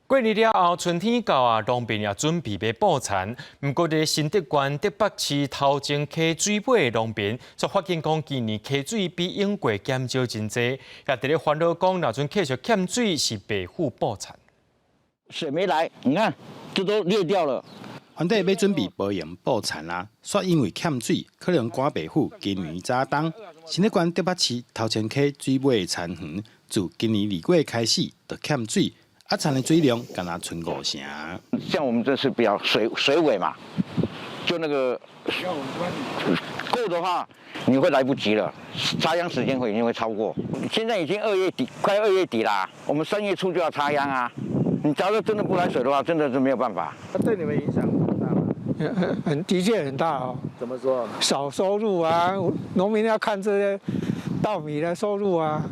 過年了後，春天到啊，農民也準備欲播田。毋過，佇新竹縣竹北市頭前溪水尾的農民，卻發現講今年溪水比往過減少真濟，也佇咧煩惱講，若陣繼續欠水，是袂赴播田。水沒來，你看，這都裂掉了。原底欲準備無閒播田啊，煞因為欠水，可能趕袂赴今年早冬。新竹縣竹北市頭前溪水尾的田園，自今年2月開始就欠水。啊，田的水量干焦賰五成。像我們這是比較水尾嘛，就那個夠的話，你會來不及了，插秧時間會已經會超過。現在已經2月底，快2月底啦，我們3月初就要插秧啊。你假如真的不來水的話，真的是沒有辦法。對你們影響大嗎？很的確很大哦。怎麼說？少收入啊，農民要看這些稻米的收入啊。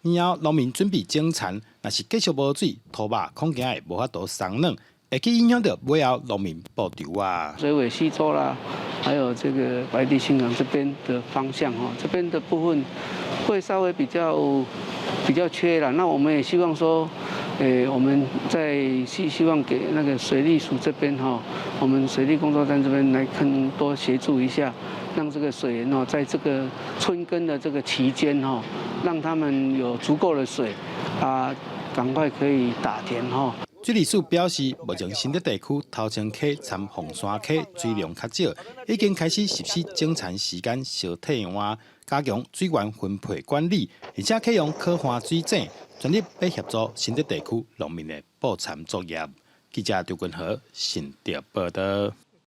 年後農民準備種田，若是繼續無水，土肉恐驚會無法度鬆軟，會去影響著尾後農民播稻啊。水尾溪州啦，還有這個白帝新港這邊的方向哈，這邊的部分會稍微比較缺啦。那我們也希望說，我們在希望給那個水利署這邊哈，我們水利工作站這邊來更多協助一下，讓這個水源哦，在這個春耕的這個期間哈，讓他們有足夠的水啊，趕快可以打田哈。水利署表示，目前新竹地區頭前溪參鳳山溪水量較少，已經開始實施整田時間相替換，加強水源分配管理，而且啟用可換水井，全力欲協助新竹地區農民的播田作業。記者張君和新竹報導。